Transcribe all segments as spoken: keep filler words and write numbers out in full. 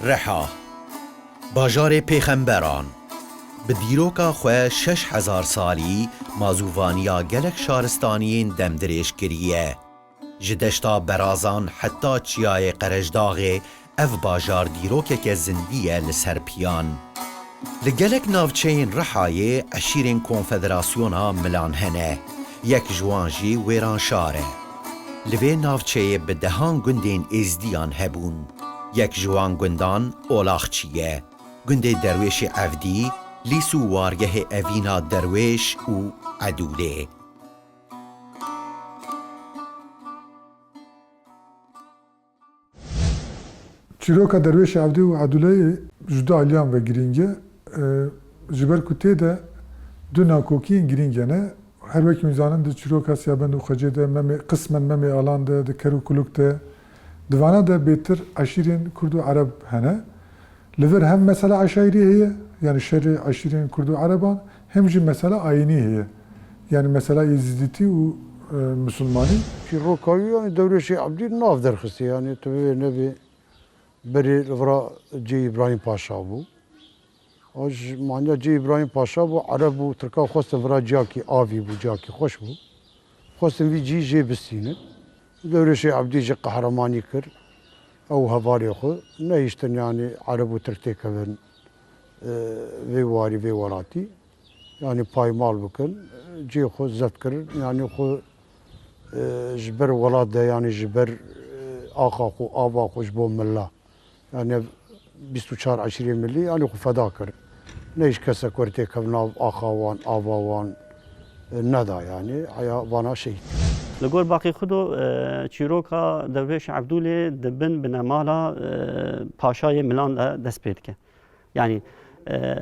Riha, bajarê pêxemberan, bi dîroka xwe şeş hezar salî mazûvaniya gelek şaristaniyên demdirêj kiriye. Ji deşta Berazan heta çiyayê Qerejdaxê ev bajar dîrokeke zindî ye li ser piyan. Li gelek navçeyên Rihayê eşîrên Konfederasyona Milan hene. Yek ji wan jî Wêranşar e. Li vê navçeyê bi dehan gundên Êzdiyan hebûn. Yek ji wan gundan Olaxçî ye. Gundê Derwêşê Evdî, lîs û wargehê evîna Derwêş û Edûlê. Çîroka Derwêşê Evdî û Edûleyê ji du aliyan ve girîng e. E, ji ber ku tê de du nakokiyên girîng hene. Her wekî hûn zanin di çîroka Siyabend û Xecê de, Memê, qismen Memê Alan de, di Ker û Kuluk de, di vana de bêtir eşîrên Kurd û Ereb hene. Li vir hem mesela eşaîrî heye, yanî şerê eşîrên Kurd û Ereban, hem jî mesela ayînî heye. Yanî mesela Êzîdîtî û, e, Misilmanî. Çîroka wî, yanî Derwêşê Ebdî nav derxistî, yanî tu bivê nebê berê li vira cê Îbrahîm Paşa bû. O ji maniya cê Îbrahîm Paşa bû, Ereb û Tirka xwestin vira ciyakî avî bû, ciyakî xweş bû. Xwestin vî cî jê bistînin. Derwêşê Ebdî jî qehremanî kir. Ew hevalê xwe nehiştin, yanî Ereb û Tirk têkevin, e, vê warî, vê welatî. Yanî paymal bikin, cê xwe zeft kirin. Yanî xwe, e, ji ber welat de, yanî ji ber, e, axa xwe, ava xwe ji bo milla. Yanî ev bîst û çar eşîrê milî, yanî xwe feda kir. Ne hîç kesek were têkevin nav axa wan, ava wan, e, neda, yanî heya vana şehîd. Li gor Baqî Xudo, e, çîroka Derwêş Evdûlê di bin binemala, e, Paşayê Milan de dest pê dike. Yanî, e,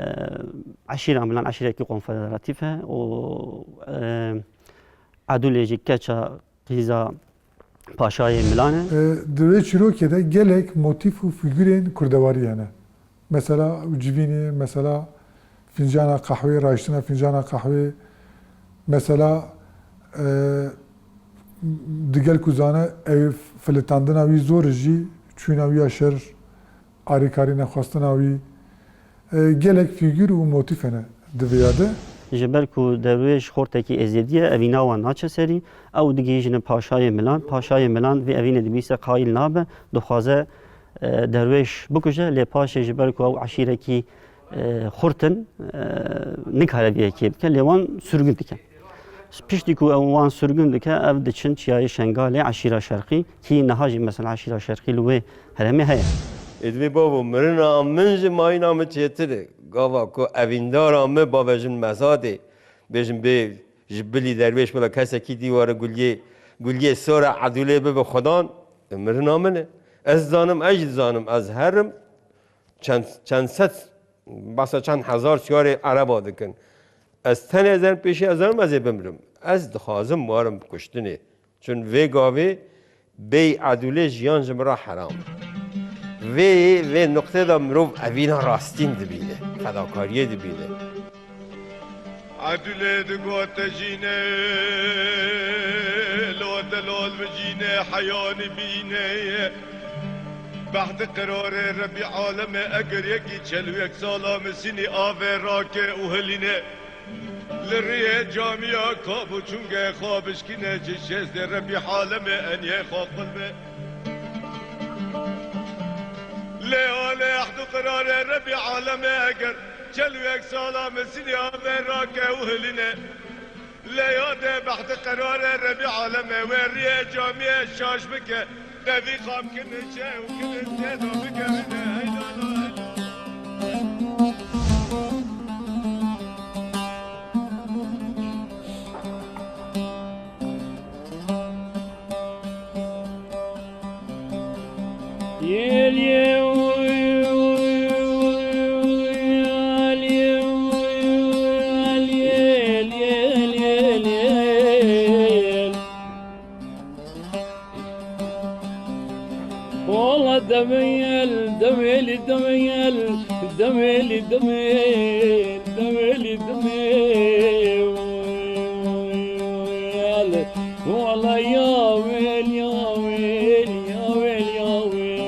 eşîra Milan eşîrekî konfederatîf e û, e, Edûlê jî keça qîza Paşayê Milan e. E, di wê çîrokê de gelek motîf û fîgurên kurdewarî hene. Mesela civînê, mesela fincana qehwê, rahiştina fincana qehwê, mesela, e, digel ku zane ew filitandina wî zor e jî, çûna wî ya şer, arêkarî nexwestina wî, e, gelek fîgûr û motîf hene di vê ya de. Ji ber ku Derwêş xortekî Êzidî ye, evîna wan naçe serî, ew digihîjine Paşayê Milan. Paşayê Milan vê evînê dibîse qayîl nabe, dixwaze, e, Derwêş bikuje, lê paşê ji ber ku ew eşîrekî, e, xurt in, e, nikare vê yekê bike, lê wan sürgün dike. Piştî ku ew wan sürgün dike, ev diçin çiyayê Şengalê, eşîra Şerqî, kî niha jî mesela eşîra Şerqî li wê herêmê heye. Ê divê bavo, mirina min ji mayîna min çêtir e. Gava ku evîndara min bavêjin mezadê, bêjin bê ji bilî Derwêş wela kesekî dî were guliyê, guliyê sora Edûlê bibe xudan, e, mirina min e. Ez dizanim, ez jî dizanim, ez herim, çend, çend sed, behsa çend hezar çiyarê Ereba dikin. Ez tenê ez herim pêşî, ez zanim ez ê bimrim. Ez dixwazim warim kuştinê. Çun vê gavê bêy Edûlê jiyan ji min re heram. Vê, vê nuqtê de mirov evîna rastîn dibîne, fedakariyê dibîne. Edûlê digote jîne, lo delal bijîne, heyanî bîne. Behdi qerarê Rebî aleme, eger yekî çel û yek sala misinî avê rake û hilîne. Li riyê camiya kab û çûngê xwe bişkîne, ji şêstê Rebî aleme eniyê xwe qul be. Lê alê ehd û qirarê Rebî aleme eger çel û yek sala misinî avê rake û hilîne. Lê yadê behd û qirarê Rebî aleme wê riyê camiyê şaş bike. Devî xam kinin çe û kinin têda bikevine, hey la la, hey la. Wala demel, demeli demel, demeli demel, demeli demel. Wala ya wel, ya wel, ya wel, ya wel.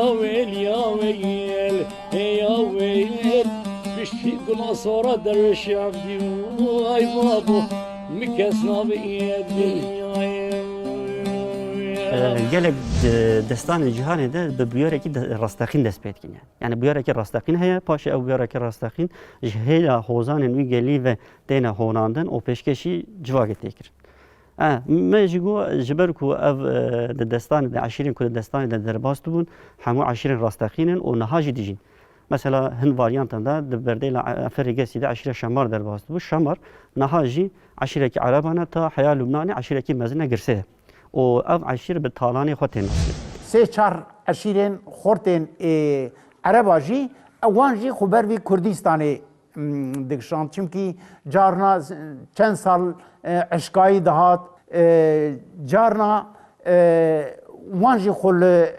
ya wêl, ya wêl, ê ya wêl. Piştî gula sora derwêşê Evdî, ay babo, min kes nabî Evdî. Gelek, e, destanên cîhanê de bi bûyerekî de, rasteqîn dest pê dikin. Yani bûyerekî rasteqîn heye, paşê ew bûyerekî rasteqîn ji hêla hozanên wî gelî ve têne honandin û pêşkêşî civakê tê kirin. E, me jî got, ji ber ku ev, e, di destanê de, eşîrên ku di destanê de derbas dibûn, hemû eşîrên rasteqîn in û niha jî dijîn. Mesela hin varyantan de di berdêla, e, Eferê Gesî de eşîra Şemar derbas dibû. Şemar niha jî eşîrekî Ereban e, ta heya Lubnanê eşîrekî mezin e, girse ye. Û ev eşîr bi talanê xwe tê naskirin. Sê çar eşîrên xortên, ê, Ereba jî, ewan jî xwe ber vî Kurdistanê, mm, dikişand. Çimkî carna z-, çend sal, e, eşkayî dihat, e, carna, e, wan jî xwe li, e,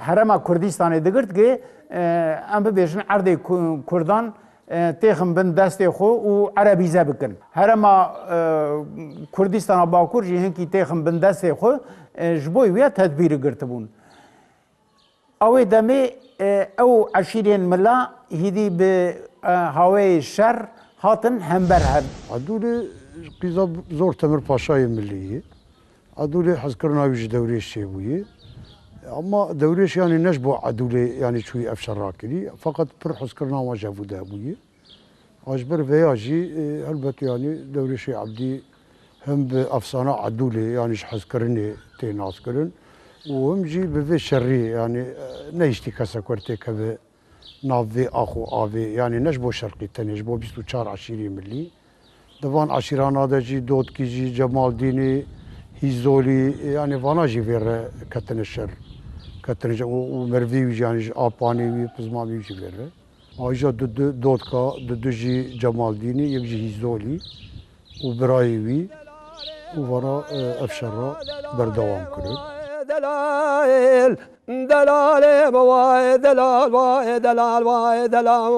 herêma Kurdistanê digirt ki, e, em bibêjin erdê Ku-, Kurdan, e, têxin bin destê xwe û erebîze bikin. Herêma, e, Kurdistana Bakur jî hinkî têxin bin destê xwe, e, ji bo wê tedbîrî girtibûn. Ew ê demê, e, ew eşîrên mila hîdî bi, e, haweyê şer hatin hember hev. Edûlê qîza Zor Temir Paşayê Milî ye. Edûlê hezkirina wî ji Dewrêş çêbûye. Ama Dewrêş yanî ne ji bo Edûlê yanî çûyî ev şer rakirî. Feqet pir hezkirina wan ji hev û di hebûye. A ji ber veya jî, e, helbet yanî Dewrêşê Ebdî him bi efsana Edûlê yanî ji hezkirinê tê naskirin û him jî bi vê şerî yanî, e, nehiştî kesek wer têkeve Nav vê ax û avê, yanî ne ji bo Şerqî tenê, ji bo bîst û çar eşîrî milî. Di van eşîrana de jî Dotkî jî, Cemaldînî, Hîzolî, yanî vana jî vê re ketine şer. Ketine şer û, û mervê wî jî, yanî ji Apanî wî, Pizmamî wî jî vê re. Ayrıca du, du Dotka, du, du jî Cemaldînî, yek jî Hîzolî û birayê wî û vana, e, ev şerra berdewam kirin. Delal, delal, e, vay, delal, vay, delal, vay, delal.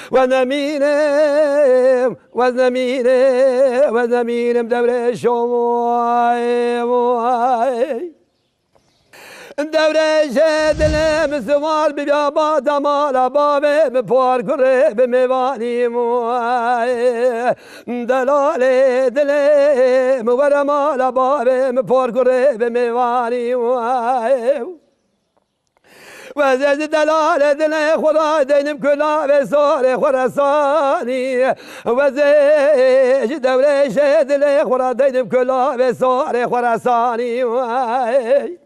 Wez nemînim, wez nemînim, wez nemînim dewrê şo, vay, vay. Dewrêşê dilê min siwar bibya, ba demala bavê min, por kurê bi mêvanî wayê. Delalê dilê min, were mala bavê min, por kurê bi mêvanî wayê. Wezê ji delalê dilê xwe ra deynim kulavê sorê Xurasanî. Wezê ji dewrêşê dilê xwe ra deynim kulavê sorê Xurasanî wayê.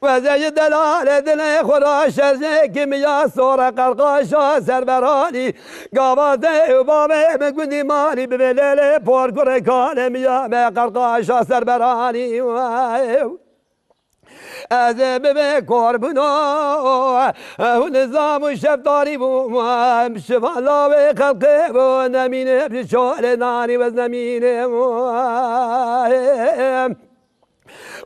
Wezê ji delalê dilê xwe ra şerjê kimiya sore qerqaşa serberanî. Gava de û bavê min gundî manî, bibê lêlê por kurê kalê miya me qerqaşa serberanî. Ez ê bibê korbûno, hûn nizam û şeftarî bû, şivala wê xelqê bû, nemîne bi şolê nanî wez nemîne.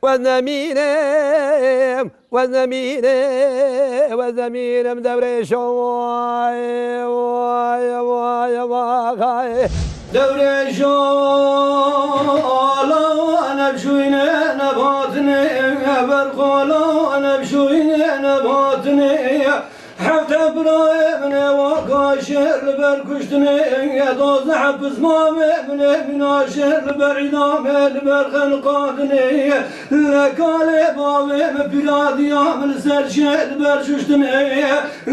Wez nemînim, wez nemînim, wez nemînim dewrêşo, vay, vay, vay, vay. Dewrêşo, ala nebşûyne nebatine, berxola nebşûyne nebatine. Hevdeh birayê min ê waka şêr li ber kuştinê, dozdeh pismamê min ê mîna şêr li ber îdamê, li ber xelqandinê. Lekalê bavê min pîradiya min li ser şêr li ber şuştinê.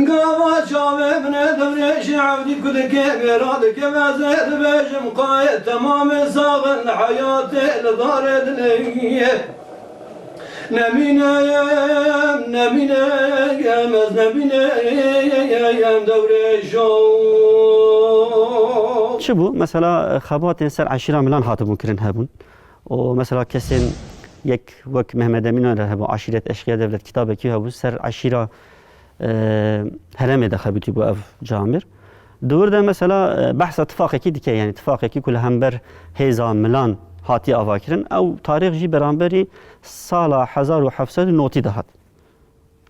Gava çavê min ê dewrêşê evdî ku dikê mêra dikeve zê dibêjim qayê temamê saxin li heyatê li darê dilê. Nemîneyem, nemîneyem, ez nemîneyem dewrêşo. Çi bû? Mesela, xebatên ser eşîra Milan hatibûn kirin hebûn. Û mesela kesên yek wek Mehmed Emîn Oner hebû, Aşîret Eşqiya Devlet kitabekî hebû, ser eşîra e, herêmê de xebitî bû ev camêr. Di wir de mesela, e, behsa tifaqekî dike, yanî tifaqekî ku li hember hêza Milan hatiye avakirin, ew tarîx jî beramberî sala hezar û heft sed û notî de hat.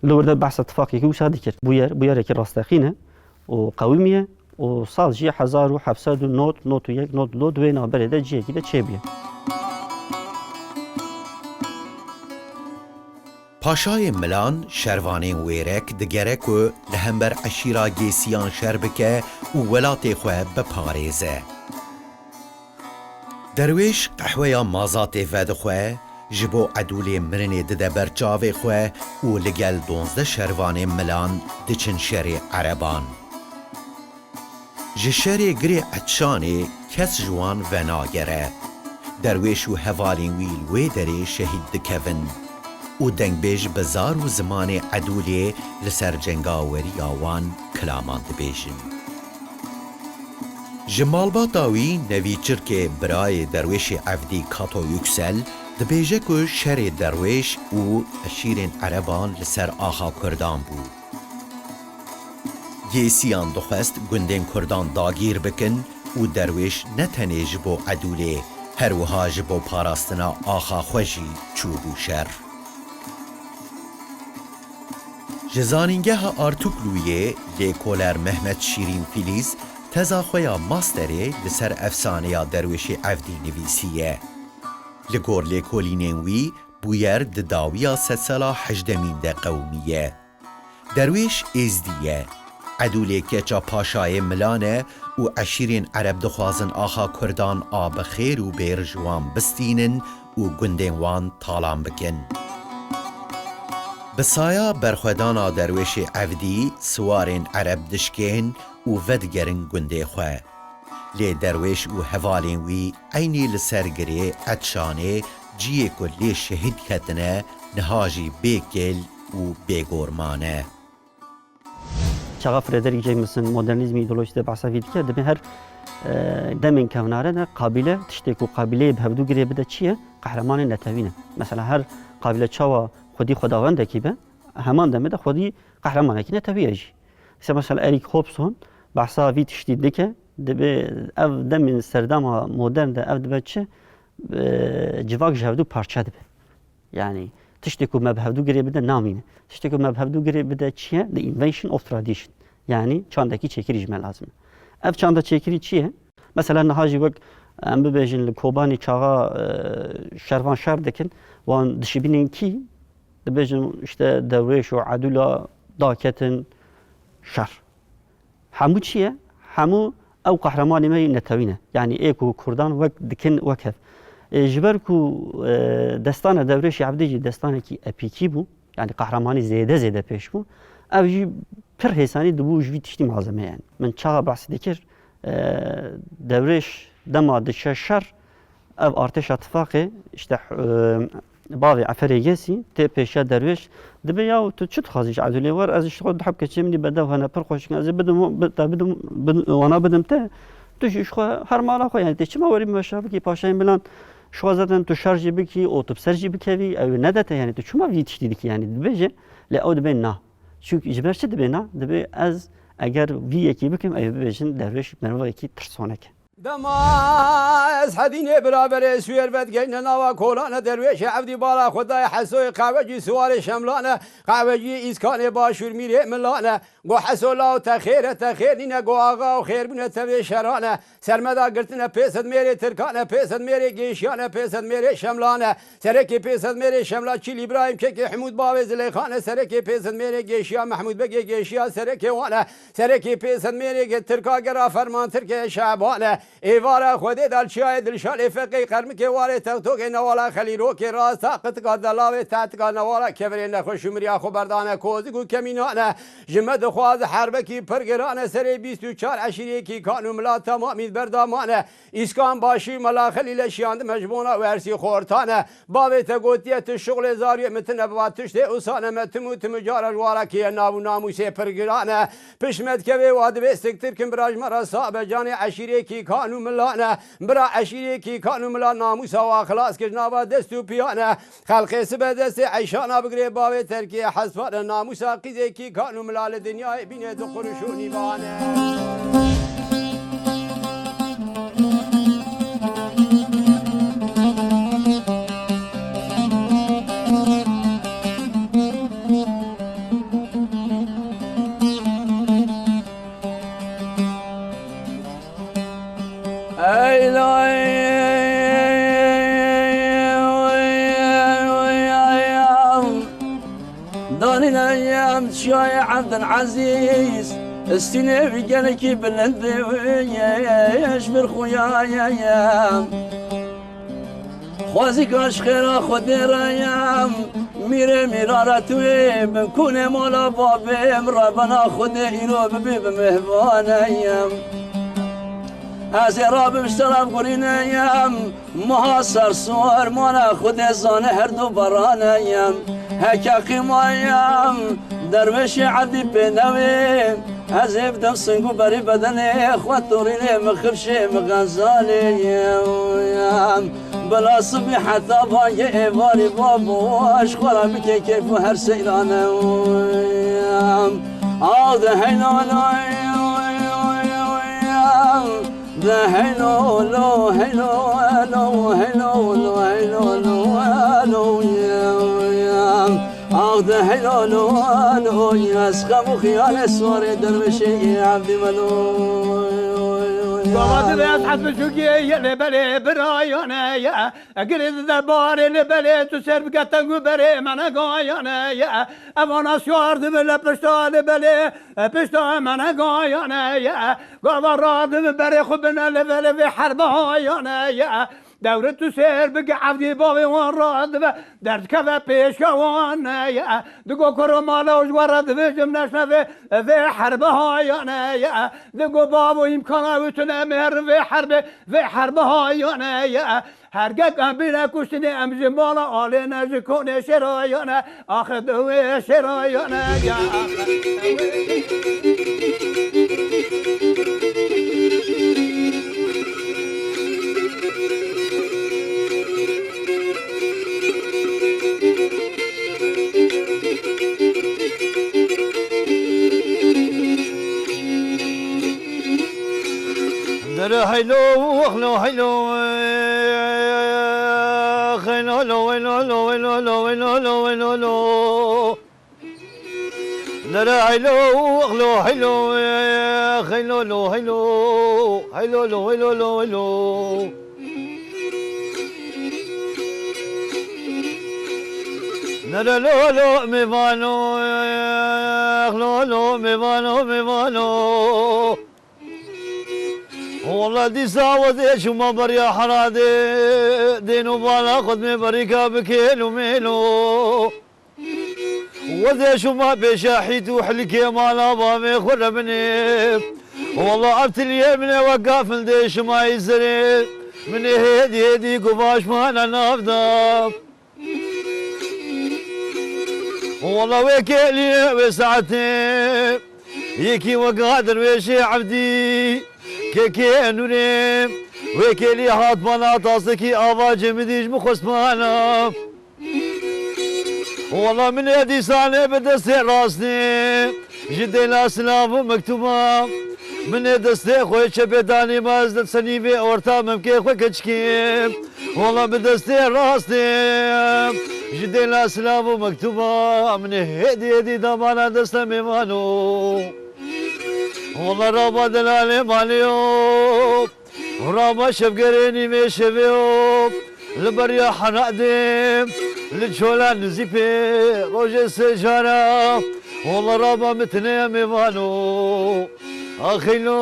Li wir de behsa tifaqekî wisa dikir. Bûyer, bûyerekî rasteqîn e û qewimî ye û sal jî hezar û heft sed û nod, nod û yek, nod û du wê navberê de cihekî de çêbûye. Paşayê Milan şervanên wêrek digere ku li hember eşîra Gêsiyan şer bike û welatê xwe biparêze. Derwêş qehweya mazatê vedixwe, ji bo edûlê mirinê dide ber çavê xwe û li gel donzdeh şervanên Milan diçin şerê Ereban. Ji şerê Girê Etşanê kes ji wan venagere. Derwêş û hevalên wî li wê derê şehîd dikevin û dengbêj bi zar û zimanê edûlê li ser cengaweriya wan kilaman dibêjin. Ji malbata wî Nevî Çirkê, birayê Derwêşê Evdî Kato Yüksel, dibêje ku şerê Derwêş û eşîrên Ereban li ser axa Kurdan bû. Gêsiyan dixwest gundên Kurdan dagîr bikin û Derwêş ne tenê ji bo edûlê, her wiha ji bo parastina axa xwe jî çûbû şer. Ji Zanîngeha Artukluyê lêkoler Mehmet Şîrîn Filîz teza xwe ya masterê li ser efsaneya Derwêşê Evdî nivîsiye. Li gor lêkolînên wî, bûyer di dawiya sedsala hejdemîn de qewimiye. Derwêş êzdî ye. Edûlê keça paşayê Milan e û eşîrên Ereb dixwazin axa Kurdan a bi xêr û bêr ji wan bistînin û gundên wan talan bikin. Bi saya berxwedana Derwêşê Evdî, siwarên Ereb dişkên û vedigerin gundê xwe. Lê Derwêş û hevalên wî eynî li ser girê Etşanê, ciyê ku lê şehîd ketine, niha jî bê kêl û bêgorman e. Çaxa Frederick Jameson modernîzmê îdeolojî de behsa vî dike, dibê her, e, demên kevnare de qabîle, tiştê ku qabîleyê bi hevdû girê bide çi ye? Qehremanên netewî ne. Mesela her qabîle çawa xwedî xwedawendekî be, heman demê de xwedî qehremanekî netewî ye jî. Îse mesela Eric Hobson behsa vî tiştî dike, dibê ev demên serdema modern de ev dibe çi? E, civak ji hevdû parçe dibe. Yanî tiştê ku me bi hevdû girê bide namîne. Tiştê ku me bi hevdû girê bide çi ye? The invention of tradition. Yanî çandekî çêkirî ji me lazim e. Ev çanda çêkirî çi ye? Mesela niha jî wek em bibêjin li Kobanî çaxa, e, şervan şer dikin, wan dişibînin kî? Dibêjin işte Dewrêş û Edûla daketin şer. Hemû çi ye? Hemû ew qehremanê me yê netewî ne. Yanî ê ku Kurdan wek dikin wek hev. Ê, ji ber ku, e, destana Dewrêşî Evdî jî destanekî epîkî bû, yanî qehremanî zêde zêde pêş bû, ev jî pir hêsanî dibû ji vî tiştî malzeme yani. Min çaxa behs dikir, e, Dewrêş dema diçe şer, ev artêşa tifaqê, işte, e, bavê Eferê Gesî tê pêşiya Derwêş, dibê, "Ya tu çi dixwazî ji Edûlê? Wer ez ji xwe du heb keçê min dî bedew hene, pir xweşik in, ez ê bidim, bi-, te bidim, bin-, wana bidim te. Tu jî ji xwe her mala xwe, yani tê çima werî meşa bikî, paşayê milan ji xwe zaten tu şer jî bikî û tu bi ser jî bikevî, ew ê nede te, yani tu çima vî tiştî dikî?" Yani dibêje, lê ew dibê na. Çimkî ji ber çi dibê na? Dibê ez eger vî yekî bikim, ew ê bibêjin Derwêş mirovekî tirsonek e. Dema ez hedînê biraberê Suyer vedigeyne nava kolane, Derwêşê Evdî bala xwe daye Hesoyê Qehwecî, Siwarê Şemlane, Qehwecî Îskanê Başûr, Mîrê Milane. Go Heso law te xêr e, te xêr nîne, go axa û xêrbûne tevê şerane. Sermeda girtine pê sed mêrê Tirkane, pê sed mêrê Gêşiyane, pê sed mêrê Şemlane. Serekê pê sed mêrê Şemla Çîl Îbrahîm, kekê Himûd bavê Zilêxane. Serekê pê sed mêrê Gêşiya Mehmûd Begê Gêşiya serekê wane. Serekê pê sed mêrê ge-, Tirka gera Ferman Tirkê Şeban e. Êvara Xwedê dal çiyayê Dilşalê, feqê Qermikê warê Textokê, newala Xelîrokê rasta qitika delavê tehtika, newala kevirê nexweş û miriya xwe berdane kozik û kemînan e. Ji me dixwaz herbekî pir giran e, serê bîst û çar eşîrê Kîkan û Mila temamî berdaman e. Îskan Başî Mela Xelîle şiyandime ji bona wersî xortan e. Bavê te gotiye, tu şuxlê zariyê min tine biba, tiştê usane me tim û tim û cara ji wara kiye nav û namûsê pir giran e. Pişt me dikeve wa divê siktir kim, bira ji me re sabe canê eşîrê Kîkan û Milan e. Bira eşîrê Kîkan û Milan namûsa wa xilas kir ji nava dest û piyan e. Xelqê sibe destê eyşana bigirê bavê terkiyê hespan e. Namûsa qîzê Kîkan û Milan li dinyayê bîne du quruş û nîvan e. Ey lay, danîne yem çiyayê Evdil Ezîz, istînê wî gelekî bilind e, ji vir xuya ye yem. Xwezîka ji xêra Xwedê re yem, mîrê mîran re tu yê, bin kûnê mala bavê min re bena Xwedê îro bibî bi mêhvane yem. Ez ê rabim ji te re bigurîne yem, meha ser sor mane Xwedê zane her du berane yem. Heke qîma yem, derwêşê Evdî pê newê, ez ê bidim sing û berî bedenê xwe, torînê min xifşê min xezalê ye. Bila sibî heta bangê êvarî babo, ji xwe re bike keyf û her seyrane. Aw de heylo lo, de heylo lo, heylo lo, heylo lo, heylo lo, lo. Ax de heylo lo, lo, ez xem û xiyalê swarê derwêşê Evdî melo. Gava dibe ez hez bi çûkê ye lê belê birayane ye. Egirê dide barê lê belê tu ser bike teng û berê me negayane ye. Evana siyar dibe le pişta lê belê, e, pişta me negayane ye. Gava ra dibe berê xwe bine lê belê vê herbahayane ye. Dewre tu sêr bike evdî bavê wan radibe, derdikeve pêşke wan neye. Digo kuro mala û ji we re dibêjim neşne vê, vê herbe hayane ye. Digo bavo îmkana wî tune mêr vê herbê, vê herbe hayane ye. Hergek em bîne kuştinê em ji mala alê ne ji konê şêrayane. Axe dewê şêrayane ya. Dere heylo, heylo, heylo, heylo, heylo, heylo, heylo, heylo, heylo, heylo, heylo, heylo. Nere heylo, heylo, heylo, heylo, heylo, heylo, heylo, heylo, heylo. Nere lo, lo, mêvano, lo, lo, mêvano, mêvano. Wala dîsa wezê şuma beriya heradê, dên û bala xwe dê berîka bikêl û mêlo. Wezê şuma pêşa hît û hilkê mala bavê xwe re binê. Wala ev tiliyê min e wek gafil dê şima yî serê. Min ê hêdî hêdî guvaş mana nav da. Wala wê kêliyê wê saetê yekî weka derwêşê evdî kekê nûrê wê kêlî hat bana tasekî avacê min dî ji min xwest bana. Wala min ê dîsanê bi destê rastê ji dêla silav û mektûba. Min ê destê xwe çepê danî ma ez li senî vê orta memkê xwe keçikê. Wala bi destê rastê ji dêla silav û mektûba. Min ê hêdî hêdî damana desta mêvano. Wala raba delalê malê yo. Raba şevgerê nîvê şevê yo. Li beriya heradê, li çola nizîpê, rojê sê cara, wala raba min tineye mêvano. Axîlo.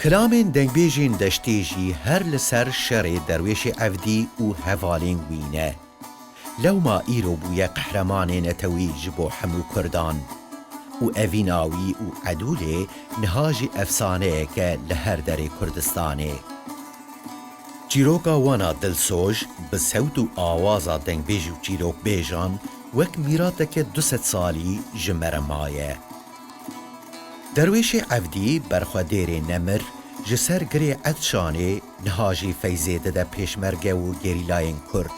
Kilamên dengbêjên deştê jî her li ser şerê derwêşê evdî û hevalên wî ne. Lewma îro bûye qehremanê netewî ji bo hemû kurdan û evîna wî û Edûlê niha jî efsaneyeke li her derê Kurdistanê. Çîroka wana dilsoj bi sewt û awaza dengbêj û çîrokbêjan wek mîrateke du sed salî ji me re maye. Derwêşê Evdî berxwedêrê nemir ji ser girê Edşanê niha jî feyzê dide pêşmerge û gerîlayên Kurd.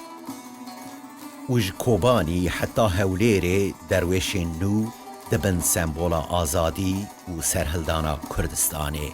Û ji Kobanî heta Hewlêrê derwêşên nû dibin sembola azadî û serhildana Kurdistanê.